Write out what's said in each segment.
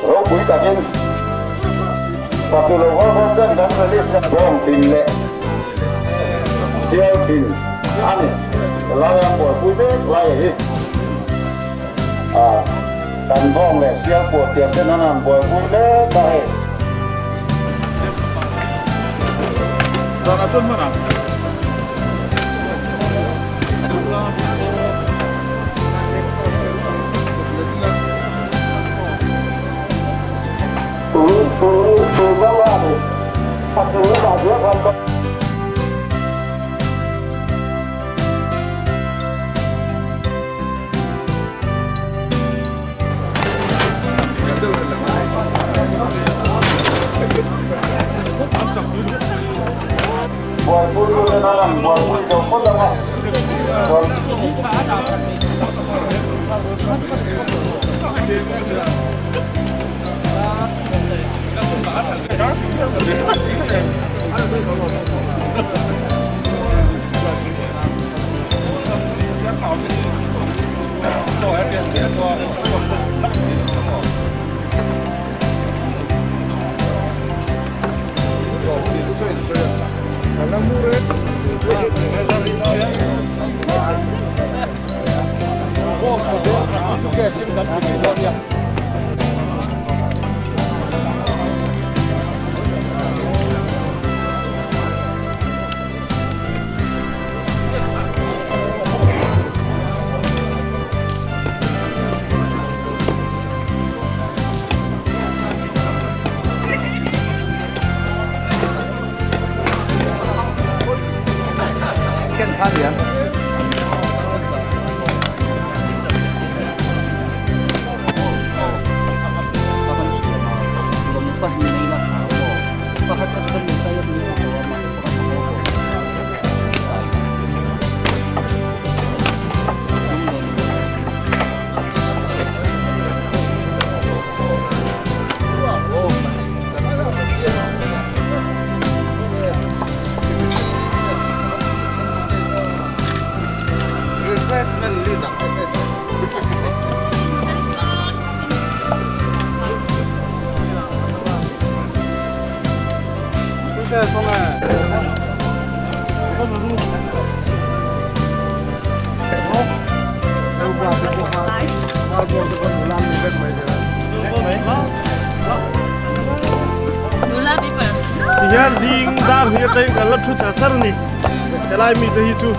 Ropui takin Pakulo Hualbawm ten kan release na bawng thin leh sial thin a ni. Helai an buaipui mek lai a hi. Kan bawng leh sial puah tiam ten an han buaipui mek a hei. Zanah chuan hman ang. Tihian zing dar hi atangin kan la thu char char a ni helai mite hi chu.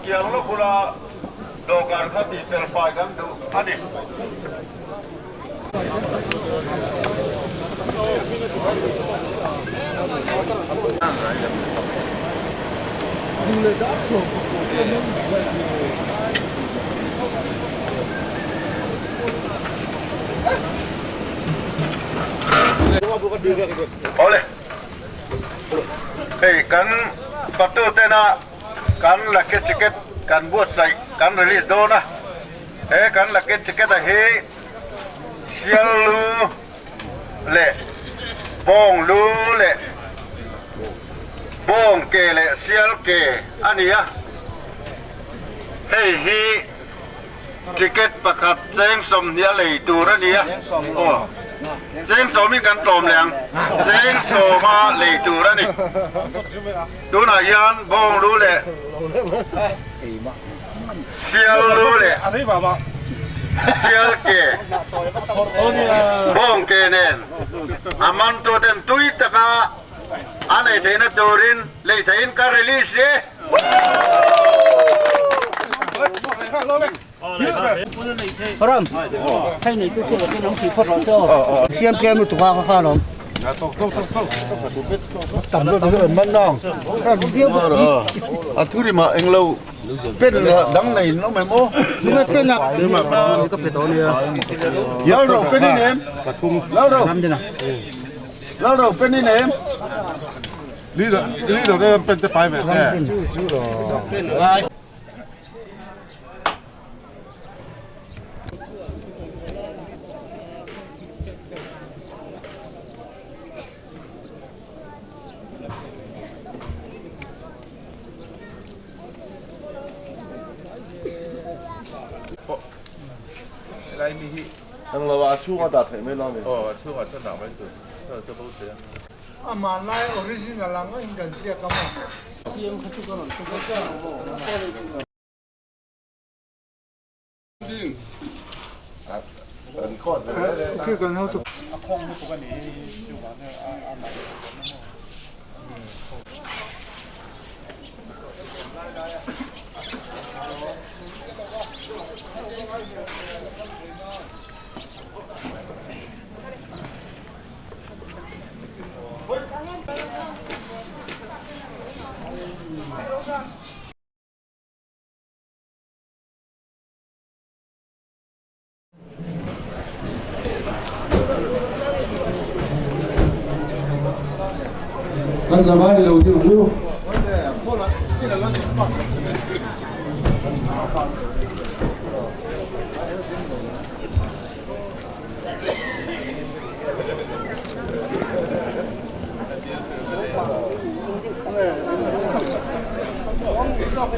Tiang lo bula dawhkan kha tih fel fai kan duh a ni. Awle, hei kan fatu tena kan lucky ticket kan buatsaih kan release dawn a, he kan lucky ticket a hi sial lu leh bawng lu leh bawng ke leh sial ke a ni a, hei hi Ticket pakhat cheng sawmhnih a lei tur a ni a, aw cheng sawmin kan tlawm leh ang, cheng sawma lei tur a ni. Tunah hian bawng lu leh sial lu leh sial ke bawng ke nen a mantu ten tui taka a nei theihna turin lei theihin ka release e. A thu ri mah englo pen dang nei in awm em aw Lalro pen in em Lalro Lalro pen in em. Leader leader te pen te pai ve che. Ang lo a chhunga dah theih mai lo a ni. Aw a chhungah chuan dah mai tur. Chu bo thei a. A hmanlai original ang in kan ziak a maw? Kan zavai lo ding ang u. Kan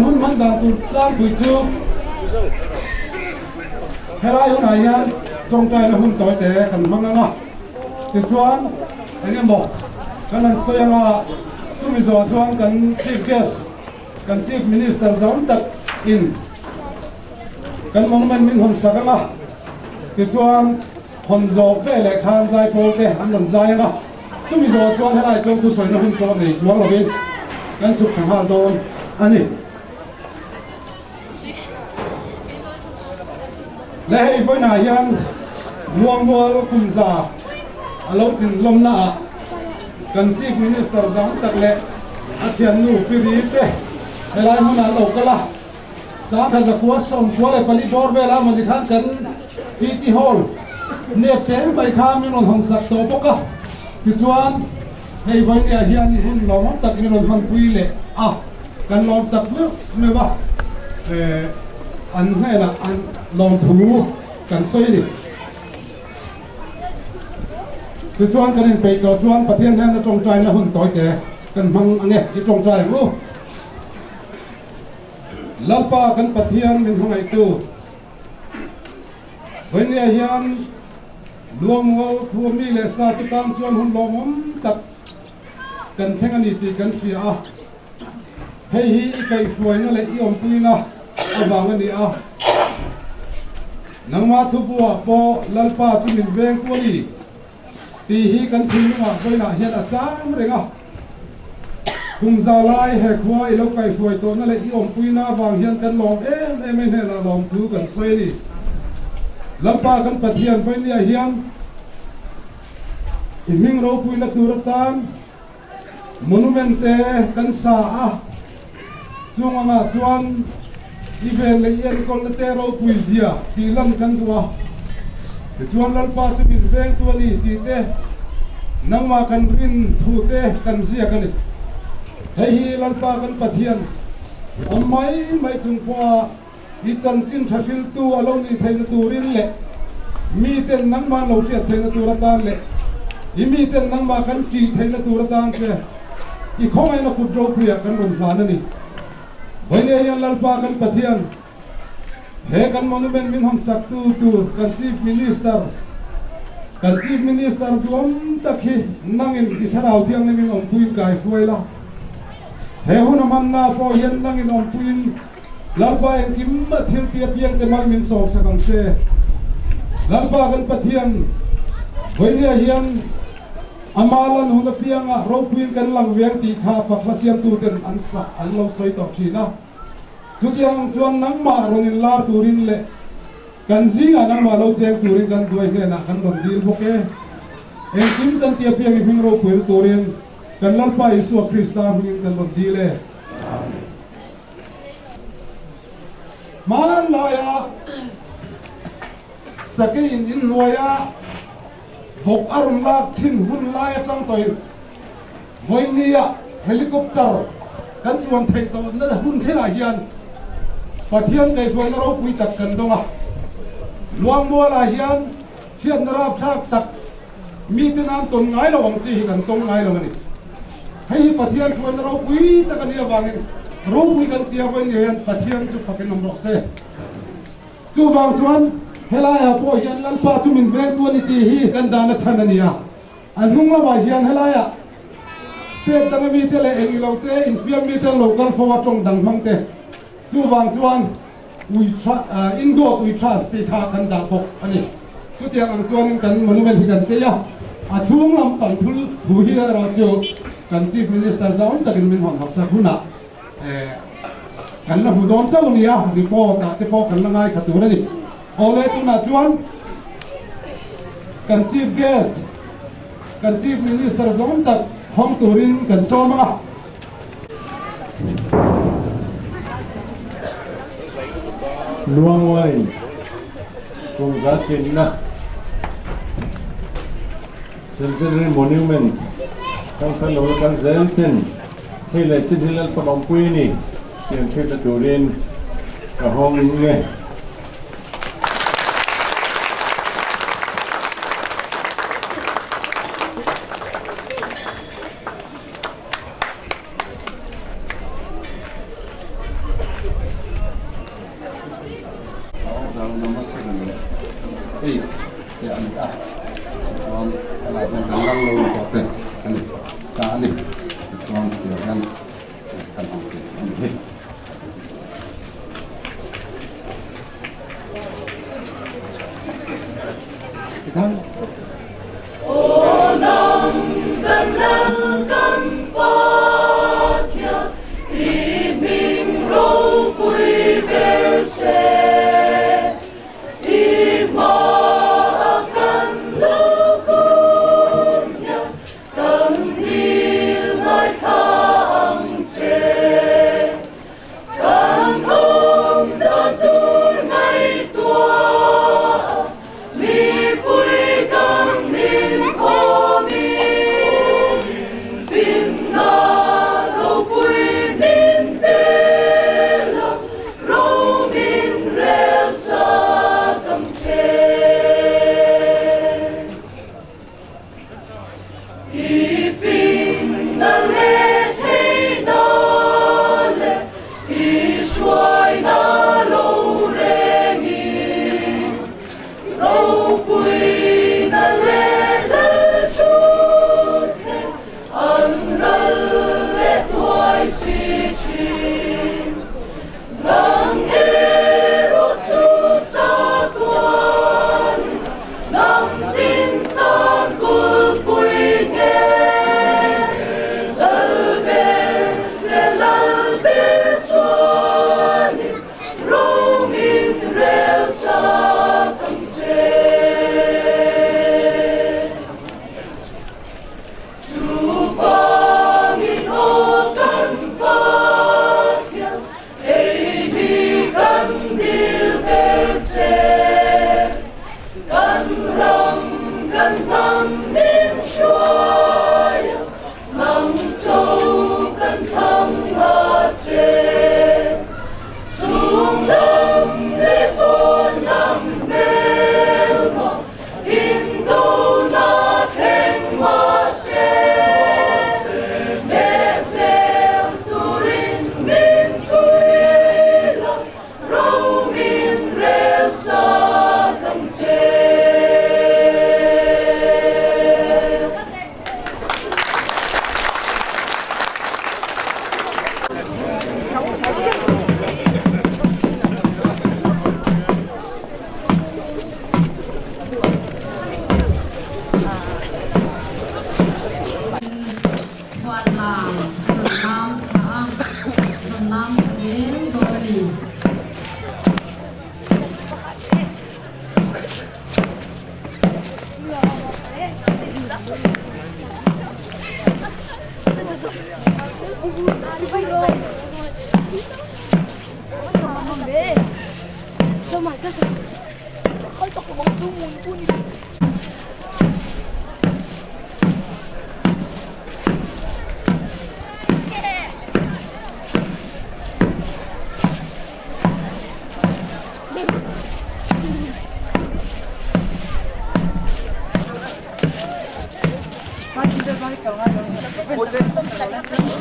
hun hman dan tur tlangpui chu helai hunah hian tawngtaina hun tawi te kan hmang ang a, tichuan eng emaw kan han sawi ang a, chumi zawhah chuan kan Chief Guest, kan Chief Minister zam tak in kan monument min hawn sak ang a, tichuan hawn zawh veleh khan zaipawl te an rawn zai ang a. Chumi zawhah chuan helai chuan thusawina hun pawh nei chuang lovin kan chhuk thla nghal dawn a ni. Le hei vawiinah hian Luangmual Kumza a lo tlinlawmna ah kan Chief Minister zang tak leh a thiannu Pi Ri te helai hmunah an lo kal a. Sangha zakua 94 bawr vela mawni khan kan TT Hall nep te mai kha min rawn hawn sak tawh bawk a, tichuan hei vawinia hian hun lawmawm tak min rawn hmanpui leh a, kan lawm tak meuh meuh a, an hnenah an lawmthu kan sawi a ni. Tichuan kan inpeih tawh chuan Pathian hnena tawngtaina hun tawite kan hmang ange, i tawngtai ang u. Lalpa kan Pathian min hmangaihtu, vawinia hian Luangmual khua mi leh sa te tan chuan hun lawmawm tak kan thleng a ni tih kan hria a. Hei hi i kaihhruaina leh i awmpuina avang a ni a. Nangmah thubuah pawh Lalpa chu min veng tu a ni. Tih hi kan thinlungah vawiinah hian a chang reng a. Kum za lai he khua i lo kaihruai tawhna leh i awmpuina avang hian kan lawm em em a, hnenah lawmthu kan sawi a ni. Lalpa kan Pathian vawinia hian i hming ropuina tur atan monument te kan sa a, chung angah chuan i ven leh i enkawlna te ropui zia tih lan kan duh a. Tichuan Lalpa chu min vengtu a ni tih te, nangmah kan rin thu te kan ziak a ni. Hei hi Lalpa kan Pathian awm mai mai chung pawha i chanchin tha hriltu a lo nih theihna turin leh miten nangmah an lo hriat theihna tur atan leh i miten nangmah kan ṭih theihna tur atan che i khawngaihna kut ropuiah kan rawn hlan a ni. Vawinia hian Lalpa kan Pathian he kan monument min hawn saktu tur kan Chief Minister, kan Chief Minister duam tak hi nangin i thlarau thianghlimin awmpuiin kai hruai la. He hun a hmanna pawh hian nangin awmpuiin Lalpa engkim a thil ti apiang te mal min sawmsak ang che. Lalpa kan Pathian, vawinia hian ama lan hun apianga ropuiin kan lang veng tih kha fak hla siamtuten an sa an lo sawi tawh thin a. Chutiang ang chuan nangmah rawn inlar turin leh kan zingah nangmah lo cheng turin kan duai hnenah kan rawn dil bawk e. Engkim kan ti apiang i hming ropui turin kan Lalpa Isua Krista hmingin kan rawn dil e. Amen. Hmanlaia sakeiin inhnuaia vawk a rawn lak thin hun lai atang tawhin vawinia helicopter kan chuan theih tawhna hun thlengah hian Pathian kaihhruaina ropui tak kan dawng a. Luangmualah hian chhiatna rapthlak tak mite nan tawn ngai lo ang chi hi kan tawng ngai lo a ni. Hei hi Pathian hruaina ropui tak a nih avangin ropui kan tia vawiin hian Pathian chu fakin awm rawh se. Chuvang chuan helaiah pawh hian Lalpa chu min vengtu a ni tih hi kan dahna chhan a ni a. A hnung lamah hian helaiah state danga mite leh eng ilo te infiam mite an lo kal fo a tawng dang hmang te. Chuvang chuan We In God We Trust tih kha kan dah bawk a ni. Chutiang ang chuanin kan monument hi kan chei a, a chhung lam pang thul thu hi erawh chu kan Chief Minister zawn takin min hawn hausak hunah kan la hmu dawn chauh a ni a, report ah te pawh kan la ngaithla tur a ni. Awle tunah chuan kan Chief Guest. kan Chief Minister zawng tak hawng turin kan sawm ang a. Luangwain Kumza Tinna Centenary Monument kal kal lo kal zel ten hei leh chin hi Lalpan awmpui a ni tih an hriatna turin ka hawng nge.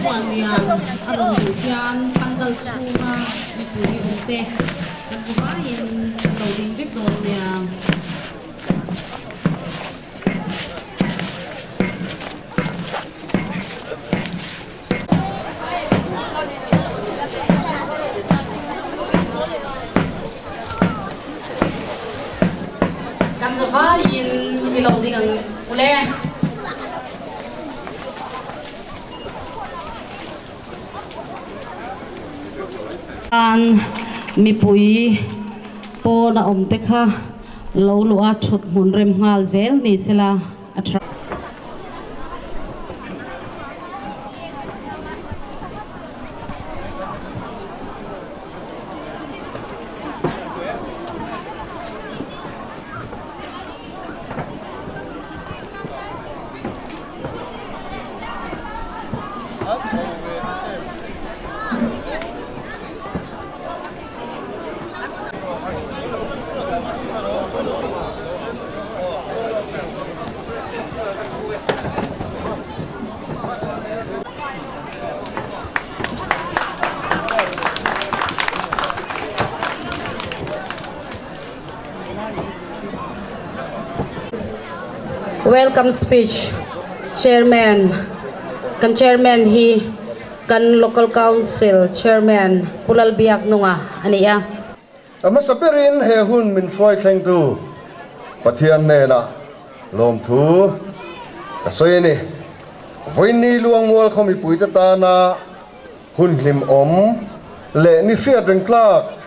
Khuallian a rawn duh hian pandal chhunga mipui awm te kan zavaiin kan lo ding vek dawn nia. Kan zavaiin i lo ding ang ule. An mipui pawn a awm te kha lo luh a thut hmun rem nghal zel ni sela a tha. Welcome speech Chairman Kan Chairman hi kan Local Council Chairman Pu Lalbiaknunga a ni a. A hmasa berin he hun min hruai thlengtu Pathian hnenah lawmthu ka sawi a ni. Vawiinni Luangmual khaw mipuite tana hun hlimawm leh ni hriat reng tlak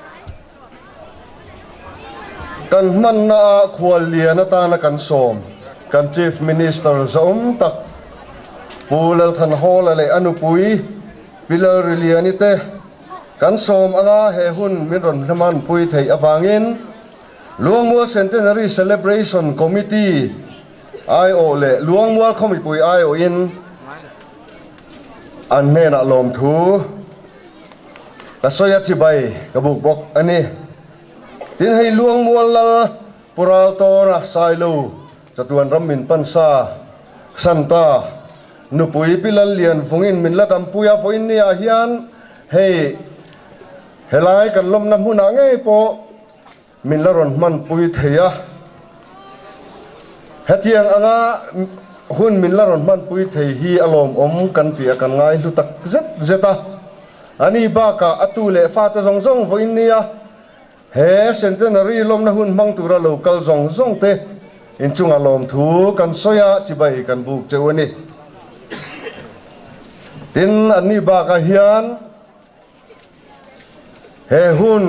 Kan hmanna ah khuallian atana kan sawm kan Chief Minister zaawm tak Pu Lalthanhawla leh a nupui Pi Lalriliani te kan sawm anga he hun min rawn hmanpui theih avangin Luangmual Centenary Celebration Committee aiawh leh Luangmual khaw mipui aiawhin an hnenah lawmthu Ka sawi a chibai ka buk bawk a ni. Tin hei Luangmual lal Pu Raltawna Sailo chatuan ram min pan sa Santa nupui Pi Lallian vungin min la dampui a vawiin ni ah hian hei helai kan lawmna hmunah ngei pawh min la rawn hmanpui thei a. Hetiang anga hun min la rawn hmanpui thei hi a lawmawm kan tih a kan ngai hlu tak zet zet a. Ani bakah a tu leh fate zawng zawng vawiin nia he Centenary lawmna hun hmang tura lo kal zawng zawng te inchunga lawmthu kan sawi a, chibai kan buk cheu a ni. Tin, anni bakah hian He hun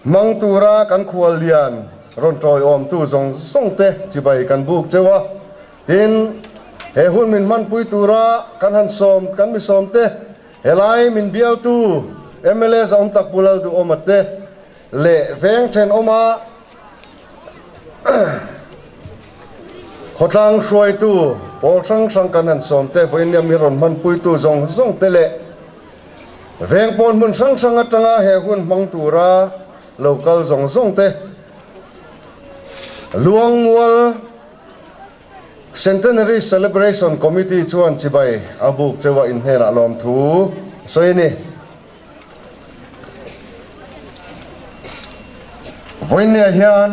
hmang tura kan khuallian rawn tawiawmtu zawng zawng te chibai kan buk cheu a, tin, he hun min hmanpui tura kan han sawm kan mi sawm te, helai min bialtu mla Zaawm Tak Pu Lalduhawma te leh veng thenawma Khawtlang hruaitu pawl hrang hrang kan han sawm te, vawiin mi rawn hmanpuitu zawng zawng te leh Veng pawn hmun hrang hrang atanga he hun hmang tura lo kal zawng zawng te Luangmual Centenary Celebration Committee chuan chibai a buk cheuha inhnenah lawmthu a sawi a ni. Vawiinniah hian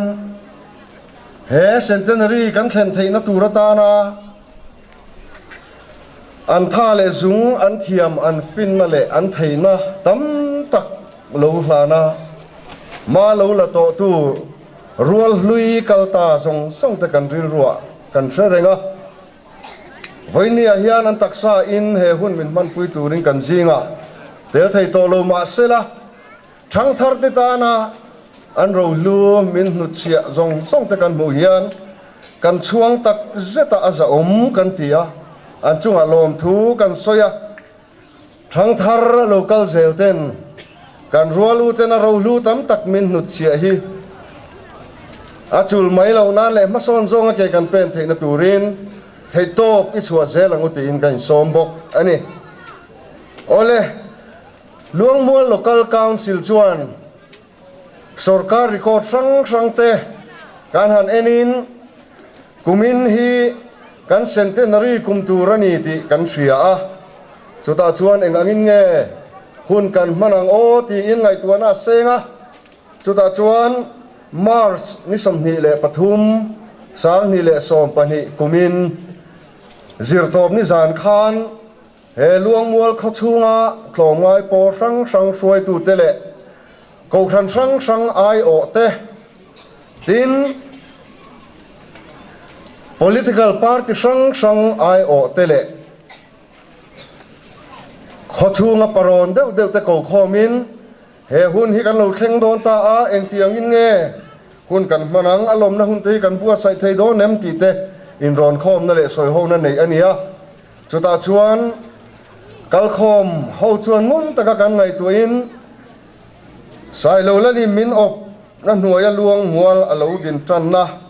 he Centenary kan thlen theihna tur atana An tha leh zung, an thiam, an finna leh an theihna tam tak lo hlan a, ma lo la tawhtu rual hlui kal ta zawng zawng te kan rilruah kan hre reng a. Vawinia hian an taksa in he hun min hmanpui turin kan zingah tel thei tawh lo mah sela, Thangthar te tana an rohlu min hnutchhiah zawng zawng te kan hmuh hian kan chhuang tak zeta a zahawm kan ti a, an chungah lawmthu kan sawi a. Thangthar lo kal zel ten kan rual u tena rohlu tam tak min hnutchhiah hi a chul mai loh nan leh hmasawn zawnga ke kan pen theihna turin theihtawp i chhuah zel ang u tiin ka insawm bawk a ni. Awle. Luangmual Local Council chuan sawrkar record hrang hrang te kan han enin kumin hi kan centenary kum tur a ni tih kan hria a, chutah chuan eng angin nge hun kan hman ang aw tiin ngaihtuahna a seng a, chutah chuan March ni 23, 2012 kumin zirtawpni zan khan He Luangmual khaw chhunga tlawmngai pawl hrang hrang hruaitute leh kohhran hrang hrang aiawhte, tin, political party hrang hrang aiawhte leh khaw chhunga parawn deuh deuhte kokhawmin he hun hi kan lo thleng dawn ta a, engtiangin nge hun kan hman ang, a lawmna hunte hi kan buatsaih thei dawn em tihte inrawnkhawmna leh sawihona neih a ni a. Chutah chuan kalkhawm ho chuan ngun taka kan ngaihtuahin Sailo Lali min awp na hnuaia luang mual a lo din tanna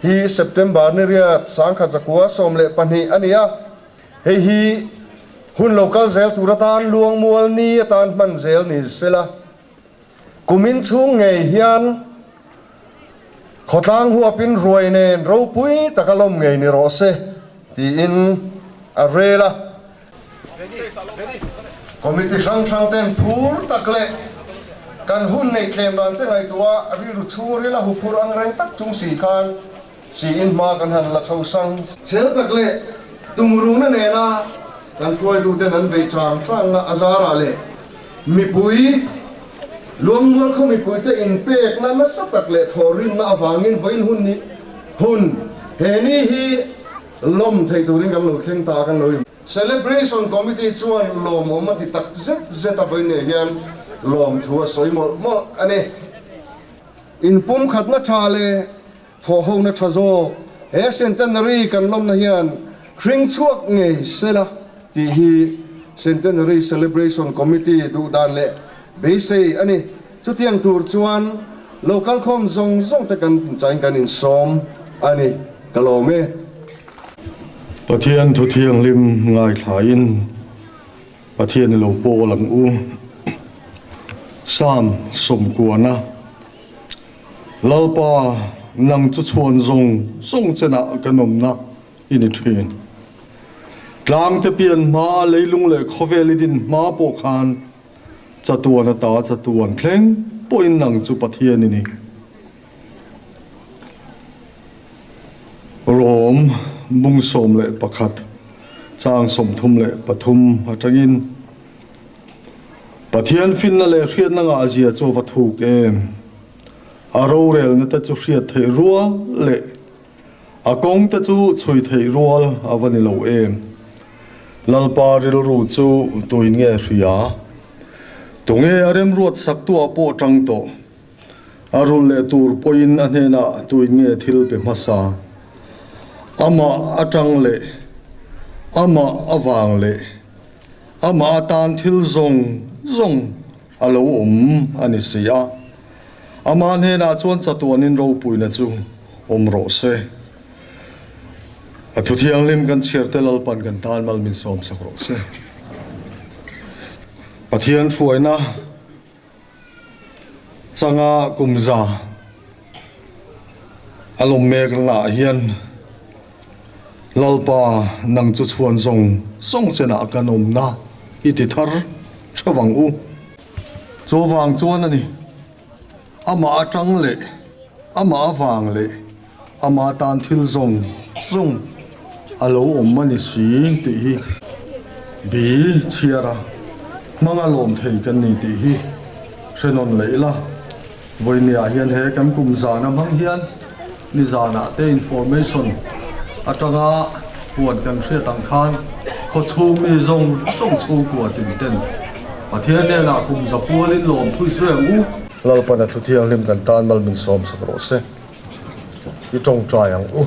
hi September ni riat 1912 a ni a, hei hi. Hun lo kal zel tur atan Luangmual ni atan hman zel ni sela, kumin chhung ngei hian khawtlang huapin ruai nen ropui taka lawm ngei ni rawh se tiin a rel a. Committee hrang hrang ten phur tak leh kan hun neih tlem dan te ngaihtuah rilru chhungril a huphur ang reng tak chung si khan siin hma kan han la chho sang. Chhel tak leh tumruhna nena kan hruaituten an bei chang changna a zarah leh mipui Luangmual khaw mipuite inpekna nasa tak leh thawhrinna avangin vawiin hun ni hun he ni hi lawm thei turin kan lo thleng ta a, kan lo in. Celebration Committee chuan lawmawm a ti tak zet zet a vawiin nei hian lawmthu a sawi mawlh mawlh a ni. Inpumkhatna tha leh Thawhhona tha zawk, he Centenary kan lawmna hian hring chhuak ngei sela tih hi Centenary Celebration Committee duh dan leh beisei a ni. Chutiang tur chuan local khawm zawng zawng te kan tinchain kan insawm a ni. Ka lawm e. Pathian thu thianghlim ngaithlain Pathian i lo pawl ang u. Psalm sawmkuana. Lalpa, nang chu chhuan zawng zawng chenah kan awmna i ni thin. Tlangte pian hma, leilung leh khawvel i din hma pawh khan chatuan ata chatuan thleng pawhin nang chu Pathian i ni. Rom bung 11 chang 33 atangin Pathian finna leh hriatna ngahzia chu a va thuk em? A rorelna te chu hriat theih rual leh a kawng te chu chhui theih rual a va ni lo em? Lalpa rilru chu tuin nge hria? Tunge a remruat saktuah pawh tang tawh? A rulh leh tur pawhin a hnenah tuin nge thil pe hmasa? Amah atang leh amah avang leh Amah atan thil zawng zawng a lo awm a ni si a, amah hnenah chuan chatuanin ropuina chu awm rawh se. A thu thianghlim kan chhiar te Lalpan kan tan mal min sawmsak rawh se. Pathian hruaina Changa kum za a lawm mek lah hian Lalpa nang chu chhuan zawng zawng chenah kan awmna i ti thar theuh ang u. Chuvang chuan a ni, amah atang leh amah avang leh amah tan thil zawng zawng a lo awm a ni si tih hi bi chhiar a hmanga lawm thei kan ni tih hi hre nawn leh ila. Vawinia hian he kan kum zana hmang hian nizanah te information atanga puan kan hriat ang khan khawchhung mi zawng zawng chhungkua tin ten Pathian hnenah kum za pualin lawm thui zui ang u. Lalpana thu thianghlim kan tan mal min sawm sak rawh se. I tawngtai ang u.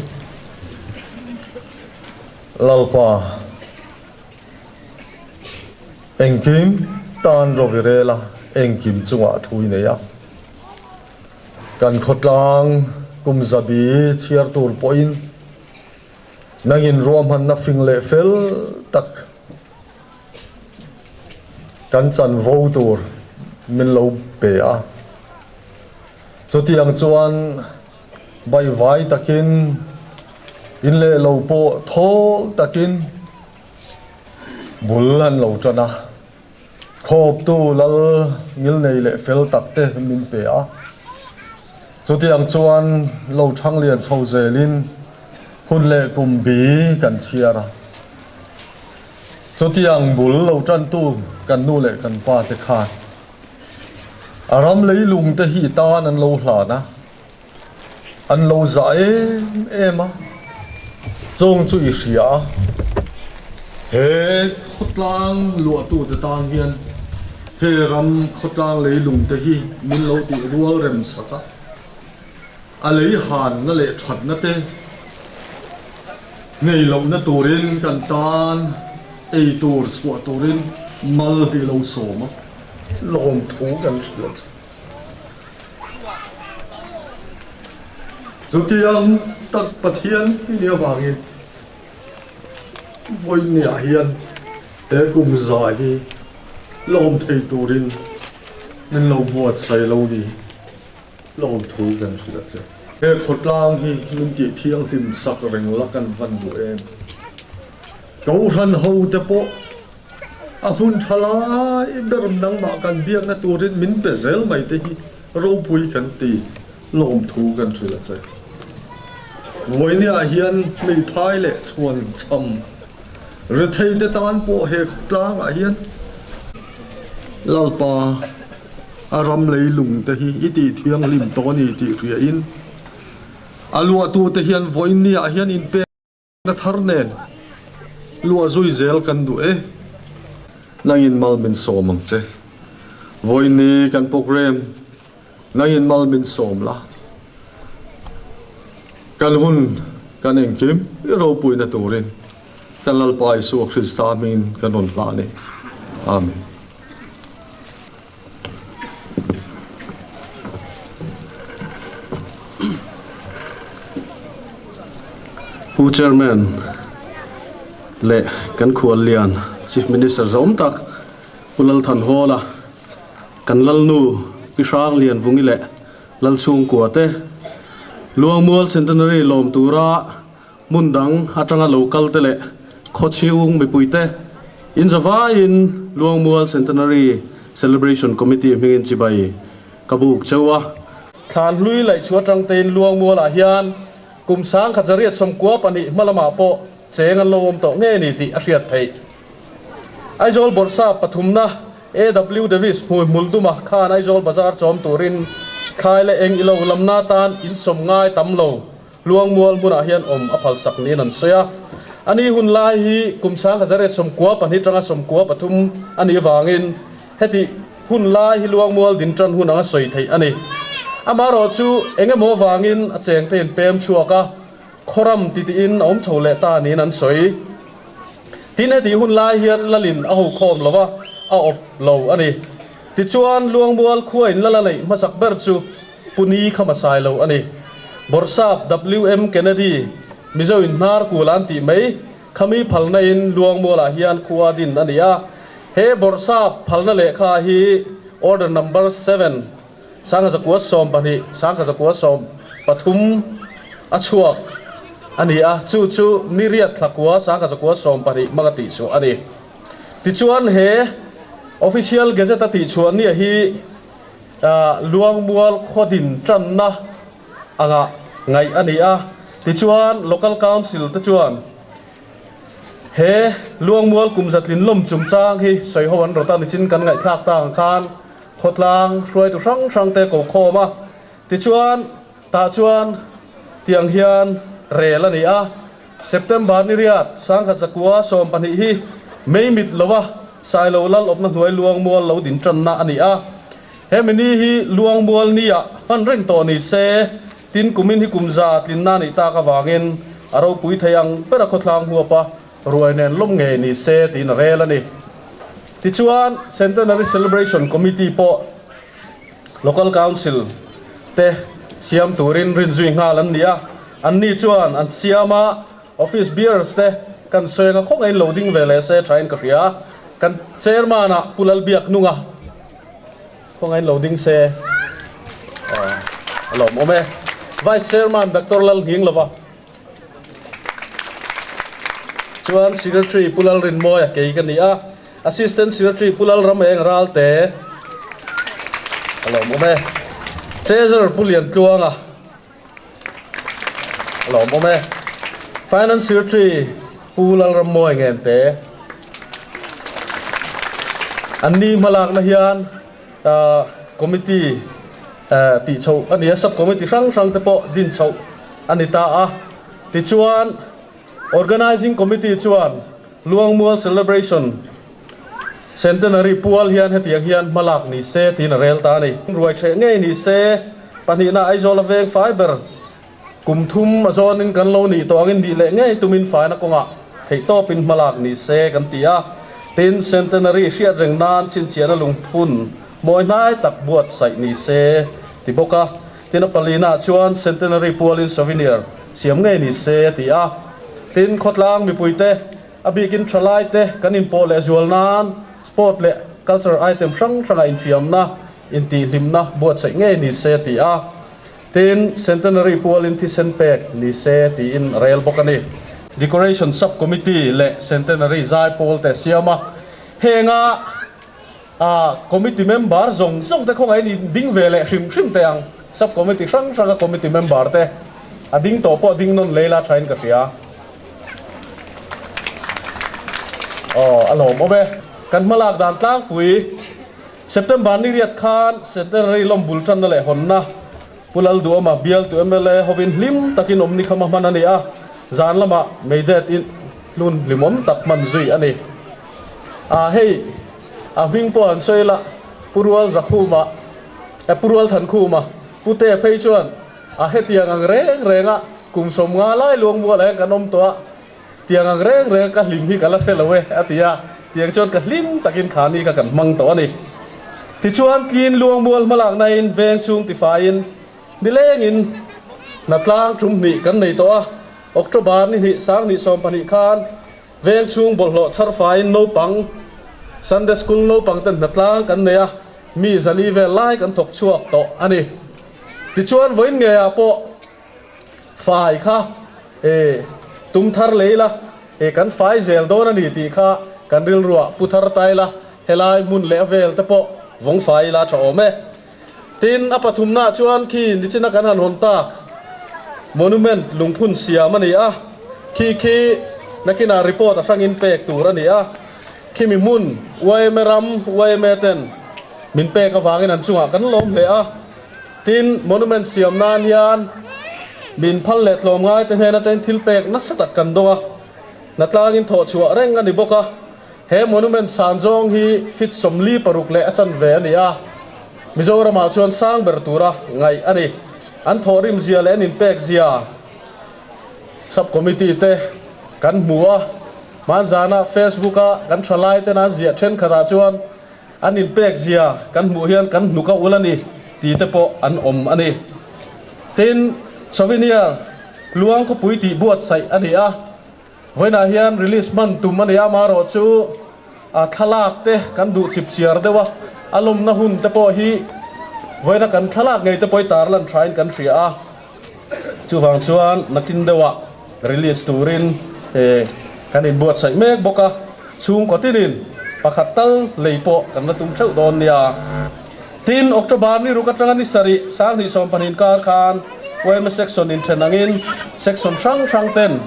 Lalpa, engkim tan rawh i rel a, engkim chungah thu i nei a. Kan khawtlang kum zabi chhiar tur pawhin nangin ruahmanna fing leh fel tak kan chanvo tur min lo pe a. Chutiang chuan baihvai takin in leh lo pawh thawl takin bul an lo tan a, khawptu lal ngilnei leh fel tak te min pe a. Chutiang chuan lo thang lian chho zelin hun leh kum bi kan chhiar a. Chutiang bul lo tantu kan nu leh kan pa te khan A ram leilung te hi tan an lo hlan a, an lo zah em em a, chawng chu i hria a, he khawtlang luahtu te tan hian he ram khawtlang leilung te hi min lo tih rual rem sak a, a lei hanna leh thatna te ngei lohna turin kan tan ei tur chhuah turin mal hi lo sawm a. Lawmthu kan hrilh a che. Chutiang tak Pathian i nih avangin vawinia hian. He kum za hi lawm thei turin min lo buatsaih lo ni lawmthu kan hrilh a che. He khawtlang hi min tih thianghlim sak reng la kan van duh em? Kohhran ho te pawh a hmun tha lai ber nangmah kan biakna turin min pe zel mai te hi ropui kan ti lawmthu kan hrilh a che. Vawinia hian hmeithai leh chhuan cham rethei te tan pawh he khawtlangah hian Lalpa a ram leilung te hi i tih thianghlim tawh a ni tih hriain a luahtute hian vawinia hian inpek Na thar nen luah zui zel kan duh e. Nangin mal min sawm ang che. Vawiini kan program nangin mal min sawm la. Kan hun kan engkim i ropuina turin kan Lalpa Isua Krista hmingin kan rawn hlah a ni. Amen. Pu Chairman leh kan khual lian Chief Minister zawm tak Pu Lalthanhawla, kan Lalnu Pi Hrang Lianvungi leh Lalchhungkua te Luangmual Centenary lawm tura Hmun dang atanga lo kal te leh khawchhiung mipui te inzavaiin Luangmual Centenary Celebration Committee hmingin chibai ka buk cheu a. Thlan hlui laih chu atang tein Luangmualah hian kum 1992 hma lamah pawh cheng an lo awm tawh ngei ni tih a hriat theih. Aizawl Bawrhsap pathumna AW Davis hmui hmul duma khan Aizawl Bazar chawm turin thlai leh eng ilo lamna tan insawm ngai tam lo Luangmual hmunah hian awm a phalsak niin an sawi a. A ni hun lai hi kum 1992 tanga 93 a nih avangin heti hun lai hi Luangmual din tan hun anga sawi theih a ni. Amaherawh chu eng emaw avangin a chengte in pem chhuak a, khawram titiin a awm chho leh ta niin an sawi. Tin, heti hun lai hian Lalin a hokhawm lo va, a awp lo a ni. Tichuan, Luangmual khua in Lala neih hmasak ber chu Puni kha hmasai lo a ni. Bawrhsap WM Kennedy, Mizo in hnar kul an tih mai, khami phalna in Luangmualah hian khua din a ni a. He Bawrhsap phalna lehkha hi Order Number 7, 1912, 1913 a chhuak a ni a, chu chu Niriat Thlakua 1912 hmanga tihchhuah a ni. Tichuan he Official Gazette a tihchhuah nia hi Luangmual khuadin tanna anga ngaih a ni a, tichuan Local Council te chuan he Luangmual kum zatlin lawm chungchang hi sawiho an rawt a, nichin kan ngaihthlak ta ang khan khawtlang hruaitu hrang hrang te ko khawm a, tichuan tah chuan tiang hian rel a ni a, September ni riat 1912 hi May mit lova Sailo lal awpna hnuai Luangmual lo din tanna a ni a. He mini hi Luangmual nia hman reng tawh ni se, tin kumin hi kum za tlinna a nih tak avangin a ropui thei ang ber a khawthlang huapa ruai nen lawm ngei ni se tiin a rel a ni. Tichuan, Centenary Celebration Committee pawh Local Council te siam turin rinzui nghal an ni a, anni chuan an siam a, Office bearers te kan sawi anga khawngaihin lo ding ve leh se thain ka hria, kan Chairman ah Pu Lalbiaknunga khawngaihin lo ding se a lawmawm e. Vice Chairman Doctor Lalnghinglova chuan Secretary Pu Lalrinmawia kei ka ni a, Assistant Secretary Pu Lalrameng Ralte a lawmawm e. Treasurer Pu Liantluanga a lawmawm e. Finance Secretary Pu Lalrammawi Ngente an ni hmalakna hian Committee tih chhoh a ni a, Sub Committee hrang hrang te pawh din chhoh a ni ta a. Tichuan Organizing Committee chuan Luangmual Celebration Centenary pual hian hetiang hian hmalak ni se tiin a rel ta a ni. Ruai ṭheh ngei ni se, pahnihna Aizawl a veng fai ber kum thum a zawnin kan lo nih tawh angin nih leh ngei tumin faina kawngah theihtawpin hmalak ni se kan ti a. Tin, Centenary hriat reng nan chhinchhiahna lungphun mawi hnai tak buatsaih ni se ti bawk a. Tin, a palina chuan Centenary pualin souvenir siam ngei ni se a ti a. Tin, khawtlang mipuite. A bikin thalaite kan inpawh leh zual nan sport leh culture item hrang hranga infiamna, intihhlimna buatsaih ngei ni se a ti a. Tin, Centenary pualin thisen pek ni se tiin a rel bawk a ni. Decoration Sub-Committee leh Centenary zai pawl te siam a, henga a committee member zawng zawng te khawngaih in ding ve leh hrim hrim teh ang. Sub-Committee hrang hranga committee member te a ding tawh pawh ding nawn lei la thain ka hria. Aw, a lawmawm e. Kan hmalak dan tlangpui. September ni riat khan Centenary lawm bul tanna leh hawnna Pu Lalduama bialtu mla hovin hlim takin awm ni khama hman a ni a, zan lamah Meidet in hnun hlimawm tak hman zui a ni. A hei a hming pawh han sawi la, Pu Rual Zakhuma eh Pu Rual Thankhuma Pu Te phei chuan a hetiang ang reng renga kum 50 lai luang mualah hian kan awm tawh a, Tiang ang reng reng ka hlim hi ka la hre lo e, a ti a. Tiang chuan ka hlim takin kha ni kha kan hmang tawh a ni. Tichuan tlin luang mual hmalaknain veng chhung tifaiin nilengin hnatlang tum hnih kan nei tawh a. October ni hnih 2012 khan veng chhung bawlhhlawh chhar faiin naupang Sunday School naupang ten hnatlang kan nei a, mi zali vel lai kan thawk chhuak tawh a ni. Tichuan vawiin ngeiah pawh Fai kha e tum thar lei la, e kan fai zel dawn a ni tih kha kan rilruah pu thar ta ila, helai hmun leh a vel te pawh vawng fai ila tha awm e. Tin, a pathumnaah chuan khi nichina kan han hawn tak monument lungphun siam a ni a, khi khi nakinah report a hrangin pek tur a ni a, khimi hmun yma ram yma ten min pek avangin an chungah kan lawm hle a. Tin, monument siam nan hian min phal leh tlawm ngai te hnen atangin thil pek nasa tak kan dawng a, hnatlangin thawh chhuah reng a ni bawk a. He monument san zawng hi feet 46 leh a chanve a ni a, Mizoramah chuan sang ber tura ngaih a ni. An thawhrim zia leh an inpek zia Sub-Committee te kan hmu a, hmanzana Facebook-a kan thalai ten an ziah thenkhatah chuan An inpek zia kan hmuh hian kan hnuk a ul a ni tih te pawh an awm a ni. Tin, Souvenir luang khawpui tih buatsaih a ni a, vawiinah hian release hman tum a ni a, amaherawh chu a thlalak te kan duh chip chiar deuh a, a lawmna hun te pawh hi vawiina kan thlalak ngei te pawh hi tarlan thain kan hria a, chuvang chuan nakin deuhah release turin kan inbuatsaih mek bawk a, chhungkaw tinin pakhat tal lei pawh kan la tum theuh dawn nia. Tin, October ni ruk atanga ni sarih 2020 inkar khan yma section inthen angin section hrang hrang ten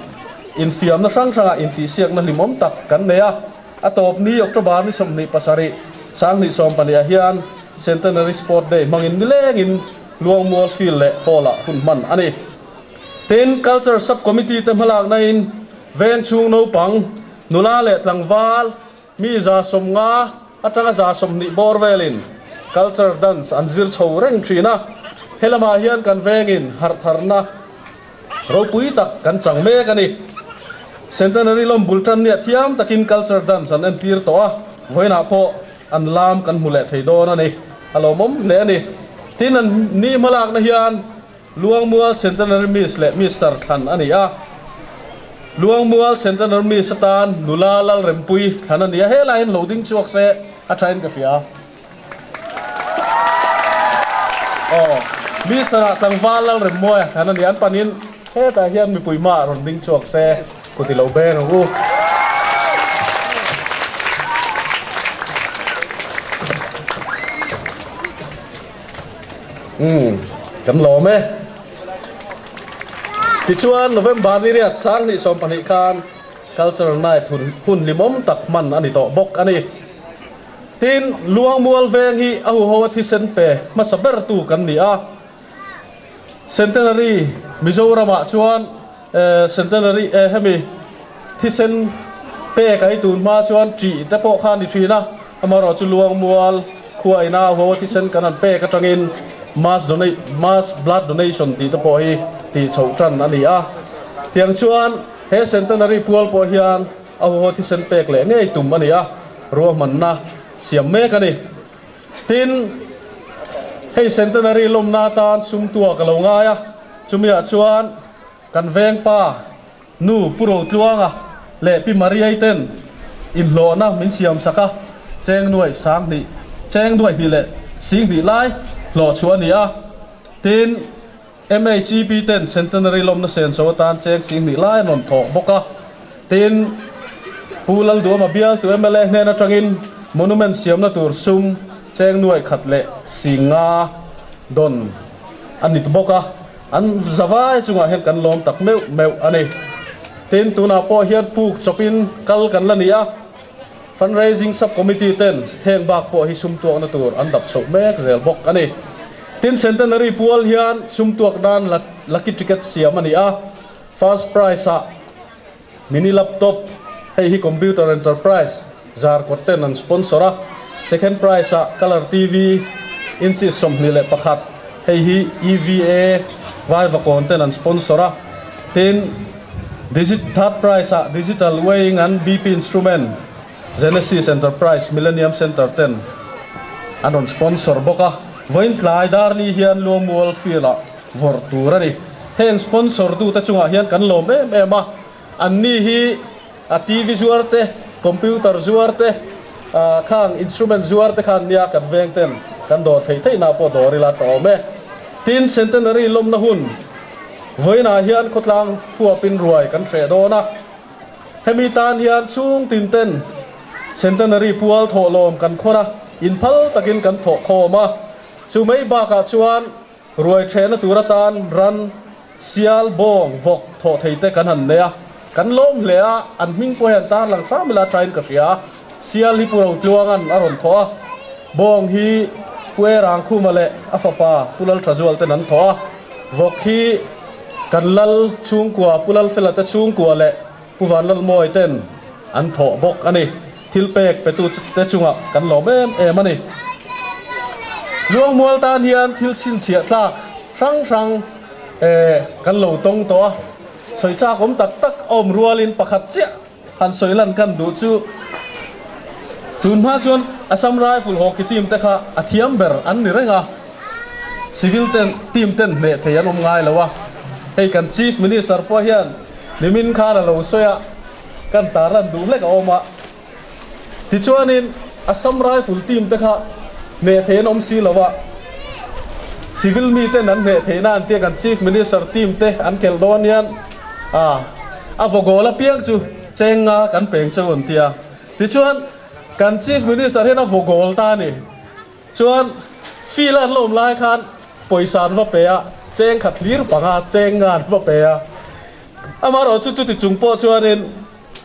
infiamna hrang hrangah intihsiakna hlimawm tak kan nei a, a tawp ni October ni 27 2020 ah hian Centenary Sport Day hmangin nilengin Luangmual Field leh Hall-ah hun hman a ni. Tin, Culture Sub-Committee te hmalaknain veng chhung naupang, nula leh tlangval, mi 150 atanga 120 bawr velin Culture Dance an zir chho reng thin a. He lamah hian kan vengin harhtharna ropui tak kan chang mek a ni. Centenary lawm bul tan nia thiam takin Culture Dance an entir tawh a, vawiinah pawh an lam kan hmu leh thei dawn a ni. A lawmawm hle a ni. Tin, an ni hmalakna hian Luangmual Centenary Miss leh Mister thlan a ni a. Luangmual Centenary Miss atan nula Lalrempui thlan a ni a, helai hian lo ding chhuak se a thain ka hria. Aw, Mister ah tlangval Lalremmuaia thlan a ni a, an panin hetah hian mipui hmaah rawn ding chhuak se kut i lo beng ang u. Umm, kan lawm e. Tichuan, November ni riat 2012 khan Cultural Night hun hun hlimawm tak hman a ni tawh bawk a ni. Tin, Luangmual veng hi a huho a thisen pe hmasa bertu kan ni a. Centenary Mizoramah chuan Centenary hemi thisen pek a hi tun hma chuan ṭih te pawh kha a ni ṭhin a, amaherawh chu Luangmual khua ina ho thisen kan han pek aṭangin mass donate mass blood donation tih te pawh hi tih chhoh ṭan a ni a. Tiang chuan he Centenary pual pawh hian a huho thisen pek leh ngei tum a ni a, ruahmanna siam mek a ni. Tin, hei Centenary lawmna atan sum tua ka lo ngai a, chumiah chuan kan vengpa nu Pu Rotluanga. leh Pi Mariai ten inhlawhna min siam sak a, cheng nuaih sanghnih, cheng nuaih hnih leh singhnih lai hlawh chhuah a ni a. Tin, MHEP ten Centenary lawmna senso atan cheng singhnih lai an rawn thawk bawk a. Tin, Pu Lalduama bialtu mla hnen atangin monument siamna tur sum cheng nuaih khat leh singa dawn a ni bawk a. An zavai chungah hian kan lawm tak meuh meuh a ni. Tin, tunah pawh hian puk chawpin kal kan la ni a, Fundraising Sub-Committee ten heng bak pawh hi sum tuakna tur an dap chhoh mek zel bawk a ni. Tin, Centenary pual hian sum tuak nan lucky ticket siam a ni a, First Prize ah Mini Laptop, hei hi Computer Enterprise Zarkawt ten an sponsor a, Second Prize ah Colour TV inches 21, hei hi EVA Vaivakawn ten an sponsor a, tin, Third Prize ah Digital Weighing and BP Instrument, Genesis Enterprise Millennium Centre ten an rawn sponsor bawk a, vawiin tlai Darli hian Luangmual Field ah vawrh tur a ni. Heng sponsor tute chungah hian kan lawm em em a, anni hi a TV zuar te, computer zuar te, khang instrument zuar te khan nia kan veng ten kan dawr theih theih nah pawh dawr ila tha awm e. Tin, Centenary lawmna hun vawiinah hian khawtlang huapin ruai kan hreh dawn a, hemi tan hian chhung tin ten Centenary pual thawhlawm kan khawn a, inphal takin kan thawh khawm a, chu mai bakah chuan Ruai ṭhehna tur atan ran, sial, bawng, vawk, thawh thei te kan han nei a, kan lawm hle a, an hming pawh hian tar lang hram ila ṭhain ka hria. Sial hi Pu Rotluanga'n a rawn thawh a, bawng hi Pu Erangkhuma leh a fapa Pu Lalṭhazual ten an thawh a, vawk hi kan Lal chhungkua Pu Lalfela te chhungkua leh Pu Vanlalmawi ten an thawh bawk a ni. Thil pek petu te chungah kan lawm em em a ni. Luangmual tan hian thil chhinchhiah tlak hrang hrang kan lo tawng tawh a, sawi chak awm tak tak a awm rualin pakhat chiah han sawi lan kan duh chu tun hma chuan Assam Rifle hockey team te kha a thiam ber an ni reng a, civil ten team ten hneh thei an awm ngai lo a, hei kan Chief Minister pawh hian nimin khan a lo sawi a. Kan tarlan duh hlek a awm a, tichuanin Assam Rifle team te kha hneh thei an awm si lo a, civil mi ten an hneh theihna an tia kan Chief Minister team te an kelh dawn hian a vaw goal apiang chu cheng nga kan peng cheu an tia, tichuan kan Chief Minister hian a vaw goal ta a ni. Chuan field an lawm lai khan pawisa an va pe a, cheng khat hlir panga cheng nga an va pe a. Amaherawh chu chuti chung pawh chuanin